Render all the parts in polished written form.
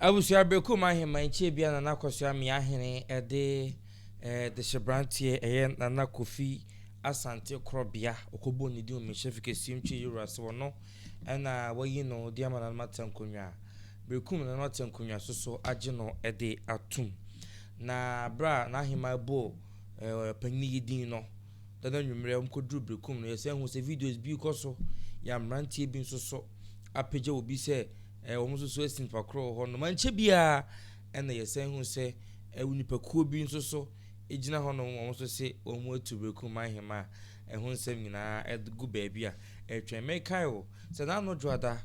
Abusua Berekum Aheman Kyebia Nana Akosua Miahene de dehyeberanteɛ ɛyɛ Nana Kofi Asante Korɔbea ɔkɔbɔɔ ne din wɔ Mmarahyɛfi kɛseɛ mu Twi Yewura sɛ ɔno na wayi no de ama Nana Mate Nkonwa. Berekum Nana Mate Nkonwa nso so agye no de atom. Na berɛ a n'aheman bɔɔ panyin yi din no, da no anwummerɛ wɔkɔduru Berekum no, yɛsan hu sɛ videos bi rekɔ so, yɛ mmeranteɛ bi nso so apagya obi sɛ wɔn nso so asi nipa korɔ wɔ hɔ nom. Ankyɛ biara ɛna yɛsan hu sɛ nipakuo bi nso so gyina hɔ nom, wɔn nso se wɔn atu Berekum ahema a ɛho nsɛm nyinaa gu baabi a ɛretwɛn. Mekae o, sɛ n'ano dwoada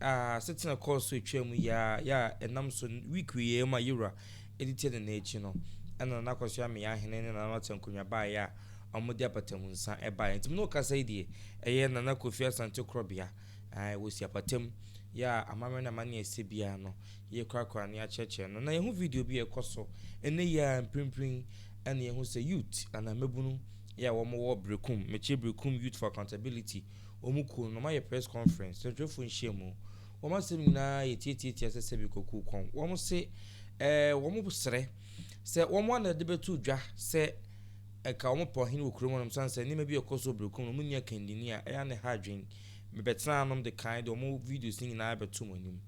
a setena kɔɔ so atwa mu yi a yɛ a ɛnam so week yi ma yɛwura ɛde tia ne n'akyi no, ɛna Nana Akosua Ameya Ahene ne Nana Ɔtɛ Nkonnwa baeɛ a wɔde apatamu nsa ɛbaeɛ. Nti mu kasa yi deɛ, ɛyɛ Nana Kofi Asante Korɔbea wɔsi apatam yɛ a amammerɛ no amanneɛ ɛsɛ biara no yɛkurakura ne akyerɛkyerɛ no. Na yɛho video bi a ɛkɔ so ɛnɛ yi a mprempren, ɛna yɛho sɛ youth anaa mmabunu yɛ a wɔwɔ Berekum, mekyerɛ Berekum Youth for Accountability, wɔn kuo no, wɔayɛ press conference, sɛntwerɛfoɔ nhyiamu. Wɔn asɛm nyinaa yɛ tietietia sɛ sɛbi kɔkuu kɔn. Wɔn se wɔn srɛ sɛ wɔn ana de bɛto dwa sɛ ɛka wɔn pɛ ɔhene wɔ kurom hɔnom, sane sɛ nneɛma bi a ɛkɔ so wɔ Berekum no, wɔn nni akandini a ɛyɛ ne ha adwen. Mebɛtena anom de kan de wɔn videos no nyinaa bɛto wɔn anim.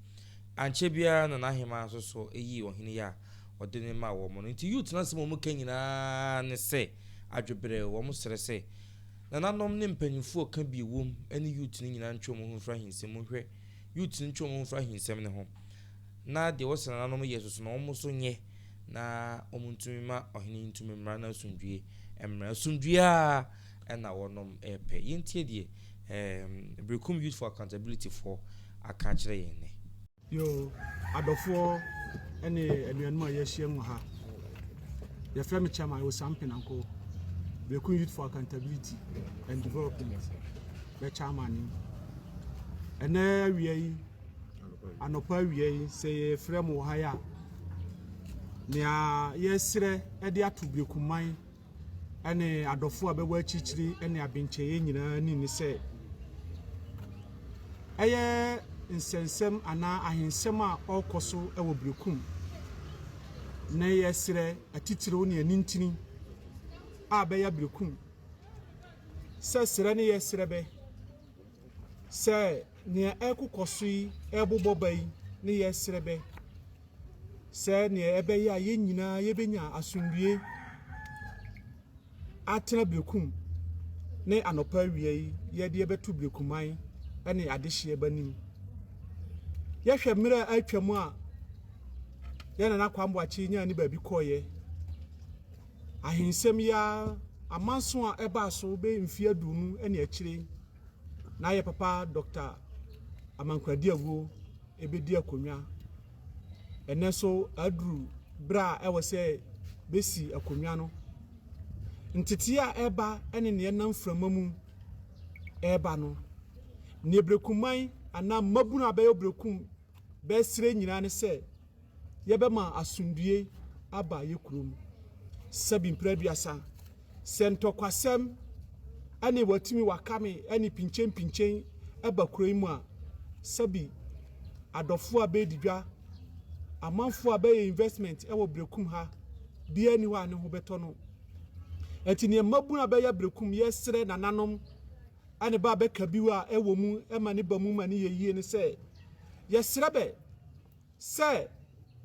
Ankyɛ biara na n'ahema nso so yii ɔhene yi a ɔde ne ma wɔn no. Nti youth no asɛm a wɔn ka nyinaa ne sɛ adwebrɛ wɔn srɛ sɛ nananom ne mpanyinfoɔ ka bi wɔ ne youth no nyinaa ntwe wɔn ho mfiri ahensɛm mu. Hwɛ, youth no ntwe wɔn ho mfiri ahensɛm ne ho, na deɛ wɔsɛ nananom yɛ soso na wɔn nso nyɛ na wɔn ntumi ma ɔhene ntumi mmra na asomdwie mmra. Asomdwie a ɛna wɔnom ɛpɛ. Yɛntie deɛ Berekum Youth for Accountability foɔ aka akyerɛ yɛn nɛ. Yo, adɔfoɔ ne anuanom a yɛahyia mu ha. Yɛfrɛ me Chairman Osam Penanko, Berekum Youth for Accountability and Development bɛ chairman ni. Ɛnɛ awia yi, anɔpa awia yi, sɛ yɛfrɛ mo wɔ ha yi a, nea yɛsrɛ de ato Berekuman ne adɔfoɔ a bɛwɔ akyirikyiri ne abenkyɛeɛ nyinaa ni ne sɛ, ɛyɛ nsɛnsɛm anaa ahensɛm a ɔrekɔ so wɔ Berekum, na yɛsrɛ atitiriw ne anintini a bɛyɛ Berekum sɛ srɛ ne yɛsrɛ bɛ sɛ nea ɛrekokɔ so yi ɛrebobɔ ba yi, ne yɛsrɛ bɛ sɛ nea ɛbɛyɛ a yɛn nyinaa yɛbɛnya asomdwie atena Berekum ne anɔpa awia yi yɛde yɛbɛto Berekuman ne adehyeɛ ba nim. Yɛhwɛ mmerɛ a atwa mu a yɛn Nana Kwame Boakye nyaa ne baabi kɔɔyɛ, ahensɛm yi a amanso a ɛbaa so bɛ mfeɛ 20 ne akyire na yɛ papa Dr. Amankwadi Awuo ɛbɛdi akonnwa. Ɛnɛ nso aduru berɛ a ɛwɔ sɛ bɛsi akonnwa no. Nteteɛ a ɛba ne nea ɛnam mframa mu ɛreba no, nea Berekuman anaa mmabunu a bɛyɛ Berekum bɛsrɛ nyinaa ne sɛ yɛbɛma asomdwie aba yɛ kurom. Sɛbi mpere 30, sɛ ntɔkwasɛm ɛne watumi wakame ɛne pinkyɛn ɛba kuro yi mu a, sɛbi adɔfoɔ a bɛredi dwa, amanfoɔ a bɛyɛ investment ɛwɔ Berekum ha, biara ni hɔ a ne ho bɛtɔ no. Ɛnti nea mmabunu a bɛyɛ Berekum yɛsrɛ nananom ɛne ba bɛka bi a ɛwɔ mu ɛma ne ba mu ma ne yɛ yie ne sɛ yɛsrɛ bɛ sɛ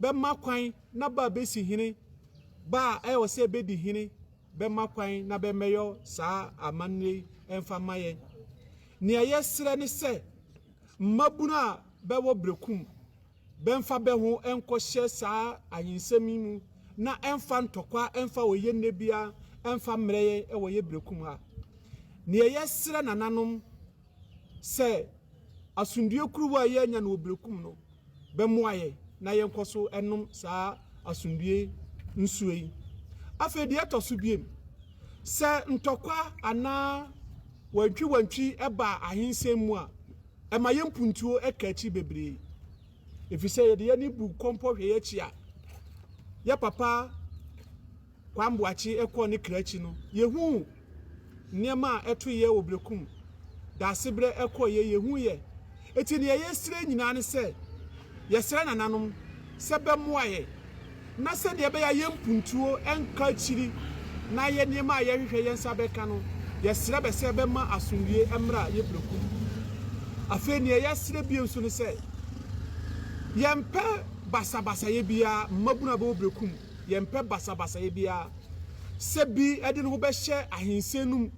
bɛma kwan na ba bɛsi hene, ba a ɛwɔ sɛ bɛdi hene bɛma kwan na bɛmɛyɔ saa amanneɛ ɛmfa ma yɛn. Nea yɛsrɛ ne sɛ mmabunu a bɛwɔ Berekum bɛmfa bɛ ho ɛnkɔhyɛ saa ahensɛm yi mu na ɛmfa ntɔkwa ɛmfa ɔyɛ nne bia ɛmfa mmerɛ yɛn ɛwɔ yɛ Berekum ha. Nea yɛsrɛ nananom sɛ asomdwie kuruwa a yɛanya no wɔ Berekum no bɛmmoa yɛn na yɛnkɔ so ɛnom saa asomdwie nsuo yi. Afei deɛ ɛtɔ so biem, sɛ ntɔkwa anaa wantwiwantwi ɛba ahensɛm mu a, ɛma yɛn mpuntuo ɛka akyi bebree, ɛfiri sɛ yɛde yɛn ani bu kɔmpɔ hwɛ yɛn akyi a, yɛ papa Kwame Boakye ɛkɔɔ ne kra akyi no, yɛhu nneɛma a ɛto yɛ wɔ Berekum daasebrɛ ɛkɔɔ yɛ, yɛhu yɛ. Eti nea yɛsrɛ nyinaa ne sɛ yɛsrɛ nananom. sɛ bɛmmoa yɛ na sɛdeɛ ɛbɛyɛ a yɛn mpuntuo nka akyiri na yɛ nneɛma a yɛhwehwɛ yɛn nsa bɛka no, yɛsrɛ bɛ sɛ bɛma asomdwie mmra yɛ Berekum. Afei nea yɛsrɛ bio nso ne sɛ, yɛmpɛ basabasayɛ biara, mmabunu a bɛwɔ Berekum, yɛmpɛ basabasayɛ biara. Sɛ bi de ne ho bɛhyɛ ahensɛn no mu,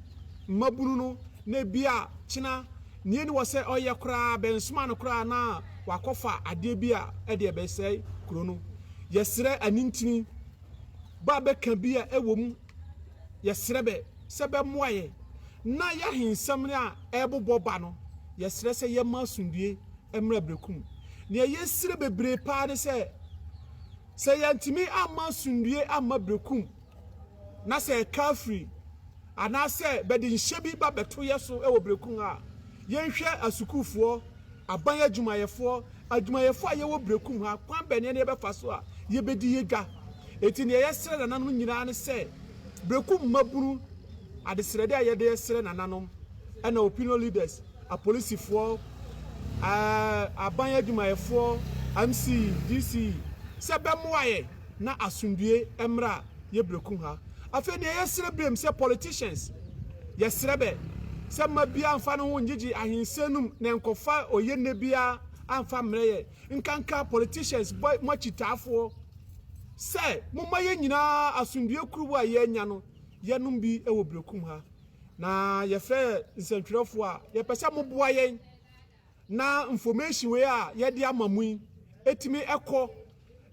mmabunu no, na ebia kyena nea ɛni wɔ sɛ ɔyɛ koraa, bɛnsoma no koraa na wakɔfa adeɛ bi a ɛde ɛbɛsɛe kuro no. Yɛsrɛ anintini ba bɛka bi a ɛwɔ mu, yɛsrɛ bɛ sɛ bɛmmoa yɛn na yɛahensɛm no a ɛrebobɔ ba no, yɛsrɛ sɛ yɛmma asomdwie mmra Berekum. Nea yɛsrɛ bebree paa ne sɛ, sɛ yɛantumi amma asomdwie amma Berekum na sɛ ɛka afiri anaasɛ bɛde nhyɛ bi ba bɛto yɛ so wɔ Berekum a, yɛnhwɛ asukuufoɔ, aban adwumayɛfoɔ, adwumayɛfoɔ a yɛwɔ Berekum ha, kwan bɛn ne yɛbɛfa so a yɛbɛdi yɛ dwa. Enti nea yɛsrɛ nananom nyinaa ne sɛ, Berekum mmabunu, adesrɛdeɛ a yɛde srɛ nananom, ɛna opinion leaders, apolisifoɔ, aban adwumayɛfoɔ, MC, DC, sɛ bɛmmoa yɛ na asomdwie mmra yɛ Berekum ha. Afei nea yɛsrɛ biom sɛ politicians, yɛsrɛ bɛ sɛ mma biara mfa ne ho ngyegye ahensɛm no mu na nkɔfa oyenne biara amfa mmerɛ yɛ. Nkanka politicians, bɔ mo akyitaafoɔ sɛ momma yɛn nyinaa asomdwie kuruwa a yɛanya no yɛnom bi wɔ Berekum ha. Na yɛfrɛ nsɛntwerɛfoɔ a, yɛpɛ sɛ moboa yɛn na information wei a yɛde ama mo yi ɛtumi ɛkɔ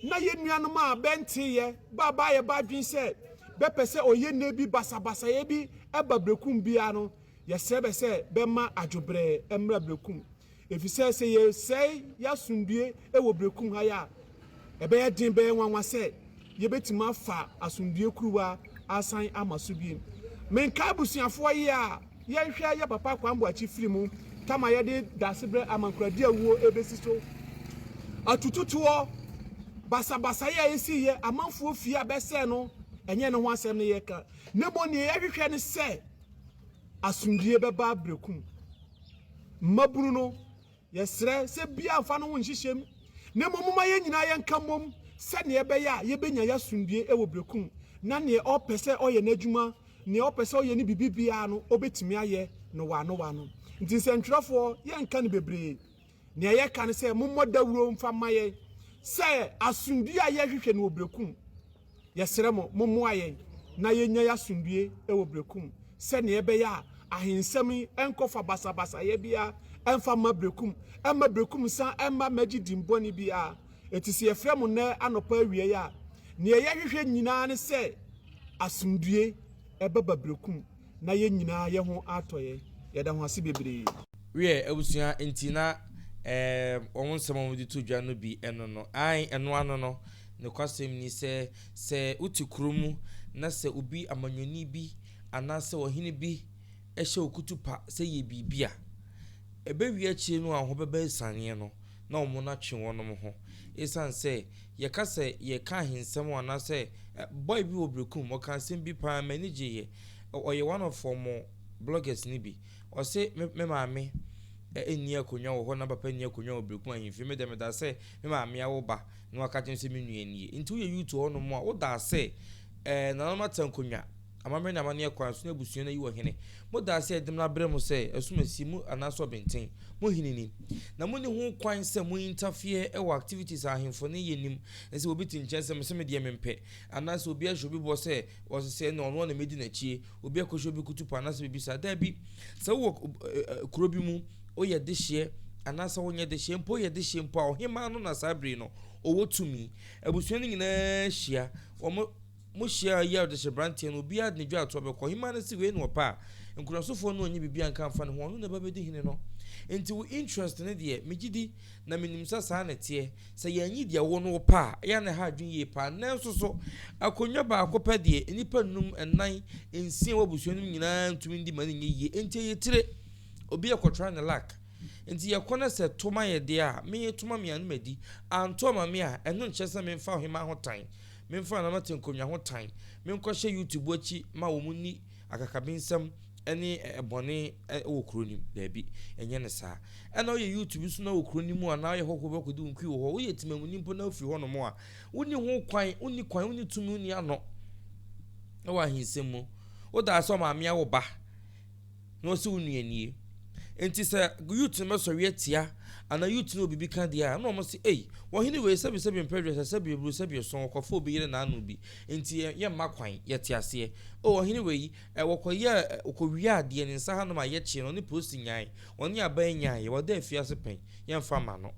na yɛn nuanom a bɛnteeɛ ba ba yɛ ba adwene sɛ bɛpɛ sɛ ɔyɛ nne bi basabasayɛ bi ɛba Berekum biara no, yɛsrɛ bɛ sɛ bɛma adwobrɛɛ mmra Berekum. Efisɛ sɛ yɛsɛe yɛn asomdwoe wɔ Berekum ha yi a, ɛbɛyɛ den, bɛyɛ nwanwa sɛ yɛbɛtumi afa asomdwoe kuruwa asan ama so bio. Menka abusuafoɔ yi a yɛnhwɛ yɛ papa Kwame Boakye firi mu tama yɛde Daasebrɛ Amankoradi awuo ɛbɛsi so. Atututoɔ, basabasayɛ a ɛsi yɛ amanfoɔ fie a bɛsɛe no, ɛnyɛ ne ho asɛm ne yɛka. Na mmom nea yɛhwehwɛ ne sɛ asomdwoe bɛba Berekum. Mmabunu no, yɛsrɛ sɛ bia mfa no ho nhyehyɛ mu, na mmom momma yɛn nyinaa yɛnka mmom sɛnea ɛbɛyɛ a yɛbɛnya yɛ asomdwoe wɔ Berekum, na nea ɔpɛ sɛ ɔyɛ n'adwuma, nea ɔpɛ sɛ ɔyɛ ne biribi biara no, ɔbɛtumi ayɛ no wano wano. Nti nsɛntwerɛfoɔ, yɛnka no bebree. Nea yɛka ne sɛ mommɔ dawuro mfa mma yɛn sɛ asomdwoe a yɛhwehwɛ no wɔ Berekum, yɛsrɛ mo, mommoa yɛn na yɛnya yɛ asomdwoe wɔ Berekum, sɛnea ɛbɛyɛ a ahensɛm yi nkɔfa basabasayɛ biara ɛmfa mma Berekum, ɛmma Berekum nsa ɛmma mmɛgye dimbɔne biara. Enti sɛ yɛfrɛ mo nnɛ anɔpa awia yi a, nea yɛhwehwɛ nyinaa ne sɛ asomdwoe ɛbɛba Berekum na yɛn nyinaa yɛ ho atɔ yɛn. Yɛda ho ase bebree. Wiɛ, abusua nti na wɔn nsɛm a wɔde to dwa no bi ɛno no. Ae, ɛno ano no, nokwasɛm ni sɛ, sɛ wote kuro mu na sɛ obi amanyɔni bi anaasɛ ɔhene bi hyɛ wo kutupa sɛ yɛ biribi a, ɛbɛwie akyire no a ho bɛba asianeɛ no na wɔn no atwe wɔn ho. Ɛsiane sɛ yɛka sɛ yɛka ahensɛm anaasɛ boy bi wɔ Berekum, ɔka asɛm bi paa m'ani gyeeɛ. Ɔyɛ one of wɔn bloggers no bi. Ɔse me maame nni akonnwa wɔ hɔ na papa nni akonnwa wɔ Berekum ahemfie. Me deɛ meda sɛ me maame awo ba na waka kyerɛ me sɛ me nua nie. Nti woyɛ youth wɔ hɔnom a, woda sɛ nananom atena nkonnwa, amammerɛ ne amanneɛ kwan so na abusua no ayi ɔhene. Moda sɛ yɛde mmara brɛ mo sɛ asumasie mu anaasɛ ɔbɛnten, mo hene ni. Na monni ho kwan sɛ mo interfere wɔ activities a ahemfo no yɛ nim. Sɛ obi te nkyɛn sɛ mese me deɛ mempɛ, anaasɛ obi ahyɛ obi bɔ sɛ ɔsesɛ na ɔno na medi n'akyi, obi akɔhyɛ obi kutupa anaasɛ biribi saa. Daabi, sɛ wowɔ kuro bi mu, woyɛ dehyeɛ anaasɛ wonyɛ dehyeɛ mpo, woyɛ dehyeɛ mpo a, ɔhemaa no na saa bere no ɔwɔ tumi. Abusua no nyinaa hyia, wɔn mo hyia yi a ɔde branteɛ no, obiara de ne dwa ato abɛkɔ. Ɔhemaa no si wei na ɔpɛ a, nkunasofoɔ no ɔnyɛ biribi anka mfa ne ho, ɔno na ɛba bɛdi hene no. Nti wo interest ne deɛ, megye di na menim sɛ saa na ɛteɛ. Sɛ yɛanyi deɛ wo no wopɛ a, ɛyɛ na ɛha adwene yie paa. Nanso so, akonnwa baako pɛ deɛ, nnipa nnum, nnan, nsia wɔ abusua no mu nyinaa ntumi ndi ma no nyɛ yie. Nti ɛyɛ tire. Obi akɔtra ne luck. Nti yɛkɔ na sɛ to ma yɛ deɛ a, me to ma me a no madi. Anto ama me a, ɛno nkyerɛ sɛ memfa ɔhemaa ho tan. Memfa Nana Te nkonnwa ho tan. Menkɔhyɛ YouTube akyi ma wɔn ni akakabensɛm. ne bɔne wɔ kuro no mu. Daabi, ɛnyɛ no saa. Ɛna woyɛ youth bi nso na wɔ kuro no mu anaa woyɛ hɔhoɔ bi akɔdi wo nkui wɔ hɔ, woyɛ temamuni mpo na wofiri hɔnom a, wonni ho kwan, wonni kwan, wonni tumi, wonni ano wɔ ahensɛm mu. Wodaa sɛ ɔmaame awo ba na ɔsɛ wo nua nie. Nti sɛ youth no bɛsɔre atia anaa youth no wɔ biribi ka deɛ a, na wɔn se, ei, wɔhene wei sɛbi sɛbi mpɛ dwɛ sɛ sɛbi eburu sɛbi eson, wɔkɔfa obi yere n'ano bi, nti yɛmma kwan, yɛte aseɛ. O, ɔhene wei, wɔkɔyɛ, wɔkɔwia adeɛ ne nsa hanom a yɛkye no, ɔne polisi nyae, ɔne aban nyae, wɔda afiase pɛn, yɛmfa mma no.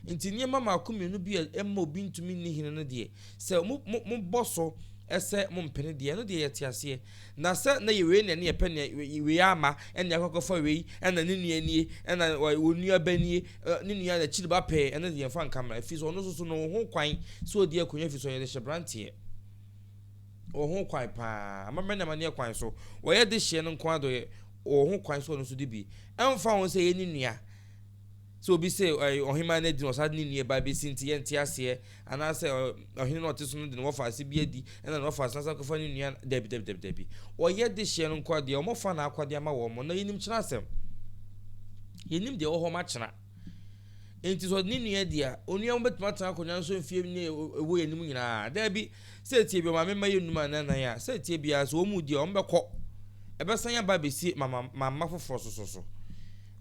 Nti nneɛma mmaako mmienu bi a ɛmma obi ntumi nni hene no deɛ, sɛ mo, mo, mobɔ so sɛ mompene deɛ, ɛno deɛ yɛte aseɛ. Na sɛ na yɛ wei na ɛne yɛpɛ nea wei ama, ɛne akɔ akɔfa wei, ɛna ne nua nie, ɛna wɔn nua ba nie, ne nua n'akyiri ba pɛɛ, ɛno deɛ yɛmfa nka mmara. Ɛfiri sɛ ɔno nso so no, wɔ ho kwan sɛ ɔdi akonnwa, ɛfiri sɛ ɔyɛ dehyeberanteɛ. Wɔ ho kwan paa. Amammerɛ ne amanneɛ kwan so. Wɔyɛ dehyeɛ no nko ara deɛ, wɔ ho kwan sɛ ɔno nso di bi. Ɛmfa ho sɛ ɛyɛ ne nua. Sɛ obi se ɔhemaa no adi na ɔsan de ne nua ba bɛsi nti yɛnte aseɛ, anaasɛ ɔhene no a ɔte so no de ne wɔfaase bi adi ɛna ne wɔfaase no asan akɔfa ne nua, dabi dabi dabi dabi. Wɔyɛ dehyeɛ no nko ara deɛ, wɔfa n'akwadeɛ ama wɔn, na yɛnim kyena asɛm. Yɛnim deɛ ɛwɔ hɔ ma kyena. Enti sɛ ɔde ne nua di a, onua no bɛtumi atena akonnwa no so mfeɛ ne ɛwɔ yɛn anim nyinaa. Dabi, sɛ ɛtie bi ɔmaame mma yɛ nnum anaa nnan a, sɛ ɛtie biara sɛ wɔn mu di a, wɔn bɛkɔ. Ɛbɛsan aba abɛsi mama mma foforɔ so so so.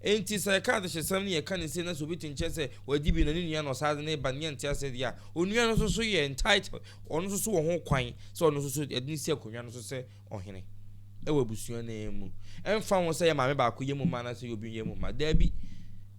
Enti sɛ yɛka adehyesɛm ne yɛka ne sei na sɛ obi te nkyɛn sɛ wadi bi na ne nua na ɔsan de ne ba ne yɛnte aseɛ deɛ a, onua no nso so yɛ entitled, ɔno nso so wɔ ho kwan sɛ ɔno nso so yɛde no si akonnwa no so sɛ ɔhene wɔ abusua no ara mu. Ɛmfa ho sɛ yɛ maame baako yɛ mu mma anaasɛ yɛ obi yɛ mu mma. Daabi.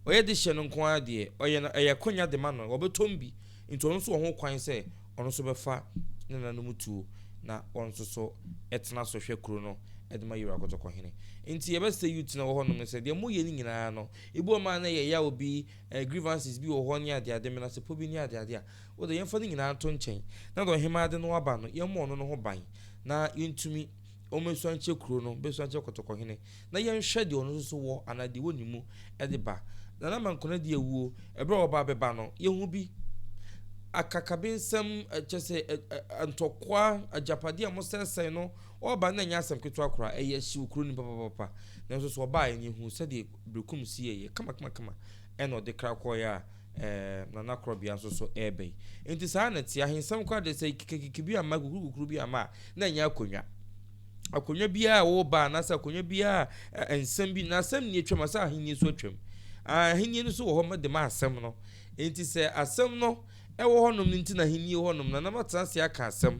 Ɔyɛ dehyɛ no nko ara deɛ, ɔyɛ no, ɛyɛ akonya de ma no, wɔbɛtɔm bi. Nti ɔno nso wɔ ho kwan sɛ ɔno nso bɛfa ne nananom tuo na ɔno nso so tena so hwɛ kuro no de ma Yewura Kɔtɔkɔhene. Nti yɛbɛsrɛ youth no a ɛwɔ hɔnom no sɛ deɛ moyɛ no nyinaa no, ebi wɔ hɔ a na ɛyɛ yaw bi, eh, grievances bi wɔ hɔ ne adeade, menasepɔ bi ne adeade a, wo deɛ yɛmfa ne nyinaa nto nkyɛn na deɛ ɔhemaa de no aba no, yɛmmɔ ɔno no ho ban na yɛntumi wɔmmɛsua nkyɛ kuro no, bɛsua nkyɛ Kɔtɔkɔhene na yɛnhwɛ deɛ ɔno nso so wɔ anaa deɛ ɛwɔ ne mu de ba. Nana Mankona di awuo, ɛberɛ a ɔba abɛba no, yɛhu bi. Akakabensɛm, kyɛ sɛ ntɔkwa, agyapadeɛ a wɔsɛesɛe no, ɔreba no na ɛnyɛ asɛm ketewa koraa, ɛyɛ hyew kuro no mu papapapa. Nanso so ɔbaeɛ no, yɛhu sɛdeɛ Berekum si yɛeɛ kamakamakama ɛna ɔde kra kɔeɛ a Nana Korɔbea nso so ɛreba yi. Nti saa na ɛteɛ, ahensɛm koraa deɛ sɛ kikakiki bi amma, kukurukukuru bi amma a, na ɛnyɛ akonnwa. Akonnwa biara a wɔreba anaasɛ akonnwa biara a nsɛm bi, na asɛm ni atwam, asɛ ahenni nso atwam. Ahenni no nso wɔ hɔ de ma asɛm no. Nti sɛ asɛm no ɛwɔ hɔnom no nti na ahenni wɔ hɔnom na nam atena ase aka asɛm.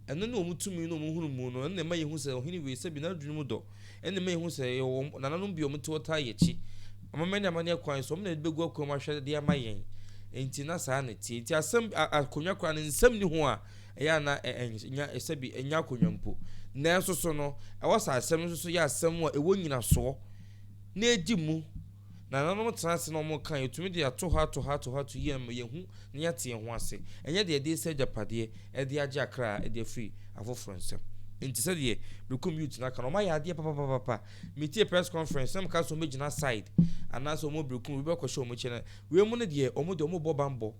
Ɛno ne wɔn tumi ne wɔn nhunumu no, ɛno na ɛma yɛhu sɛ ɔhene wei sɛbi n'adwene mu dɔ, ɛno na ɛma yɛhu sɛ yɛwɔ nananom bi a wɔte hɔ taa yɛn akyi. Amammerɛ ne amanneɛ kwan so, wɔn na yɛde bɛgu akwan mu ahwɛ de ama yɛn. Enti na saa na ɛteɛ. Enti asɛm, akonnwa koraa no, nsɛm nni ho a, ɛyɛ a na ɛnya, sɛbi, ɛnyɛ akonnwa mpo. Nanso so no, ɛwɔ sɛ asɛm no nso so yɛ asɛm a ɛwɔ nnyinasoɔ na ɛdi mu. Nananom tena ase na wɔka a, yɛtumi de ato hɔ ato hɔ ato hɔ ato yie ama yɛahu na yɛate yɛn ho ase. Ɛnyɛ deɛ yɛde resɛ agyapadeɛ de agye akra de afiri afoforɔ nsam. Nti sɛdeɛ Berekum youth no aka no, wɔayɛ adeɛ papapapapa. Metie press conference na meka sɛ wɔbɛgyina side anaasɛ wɔn Berekum obi bɛkɔhyɛ wɔn akyi no, wei mu no deɛ wɔn deɛ wɔbɔ bammɔ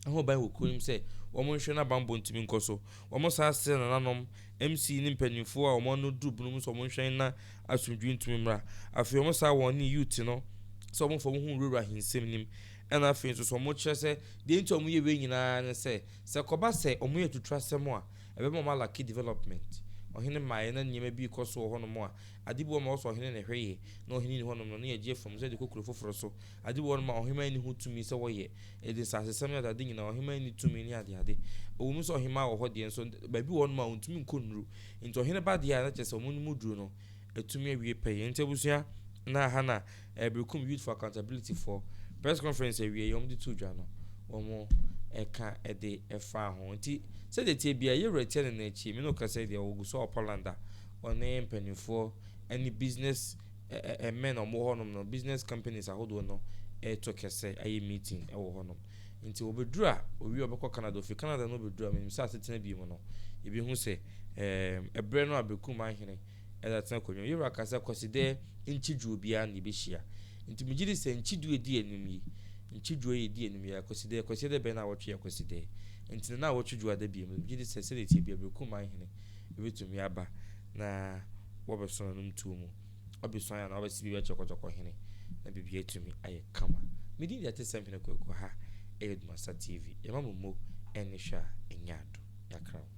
ho ban wɔ kuro no mu sɛ wɔn nhwɛ na bammɔ ntumi nkɔ so. Wɔn saa srɛ nananom, MC ne mpanimfoɔ a wɔn ano duru bunu mu sɛ wɔn nhwɛn na asomdwoe ntumi mmra. Afei wɔn saa wɔn ne youth no sɛ wɔn mfa wɔn ho nwurawura ahensɛm nim. Ɛna afei nso so wɔkyerɛ sɛ deɛ nti a wɔyɛ wei nyinaa ne sɛ, sɛ ɛkɔba sɛ wɔyɛ atuturasɛm a, ɛbɛma wɔn alake development. Ɔhene mmaeɛ na nneɛma bi rekɔ so wɔ hɔnom a, ade bi wɔ hɔ ma wɔsɛ ɔhene na ɛhwɛ yɛ, na ɔhene nni hɔnom no, na yɛgye fam sɛ yɛde kɔ kuro foforɔ so. Ade bi wɔ hɔnom a ɔhemaa nni ho tumi sɛ wɔyɛ, ɛde nsasesɛm ne adeade nyinaa, ɔhemaa nni tumi ne adeade. Ɛwɔ mu sɛ ɔhemaa wɔ hɔ deɛ, nso baabi wɔ hɔnom a ɔntumi nkɔ nnuru. Nti ɔhene ba deɛ a, na kyerɛ sɛ wɔn mu duru no atumi awie pɛyɛ. Nti abusua, na ha na Berekum Youth for Accountability foɔ press conference awie yi wɔn de too dwa no, wɔn ɛka ɛde ɛfaa ho. Nti sɛdeɛ ɛteɛ biara, yɛwura tia ne nan akyi, me ne wo kasa yi deɛ ɔgu so wɔ Poland a ɔne mpanimfoɔ ɛne business men a wɔwɔ hɔnom no, business companies ahodoɔ no ɛreto kɛsɛ ayɛ meeting ɛwɔ hɔnom. Nti wɔbɛduru a, owie a ɔbɛkɔ Canada, ofi Canada na ɔbɛduru a, menim sɛ asetena bi mu no, yɛbɛhu sɛ ɛberɛ no a Berekum ahene ɛde atena akonnwa mu. Yɛwura ka sɛ Kwasida nkyidwuo biara na yɛbɛhyia. Nti megye di sɛ nkyidwuo ɛdi anim yi, nkyidwuo yi ɛdi anim yi, Kwasida, Kwasida bɛn na awɔtwe yɛ Kwasida. Nti na awɔtwe dwo ada bio. Megye di sɛ sɛdeɛ ɛteɛ biara Berekum ahene ɛbɛtumi aba na Wɔbɛsɔ n'anom tuo mu. Ɔbɛsuan anaa ɔbɛsi biribi akyerɛ Kɔtɔkɔ hene na biribi atumi ayɛ kama. Me din de Atesɛm Hene Kwaku ha ɛyɛ Dumasa TV. Yɛma mo mo ɛne hwɛ a ɛnyɛ ado. Yɛakra wo.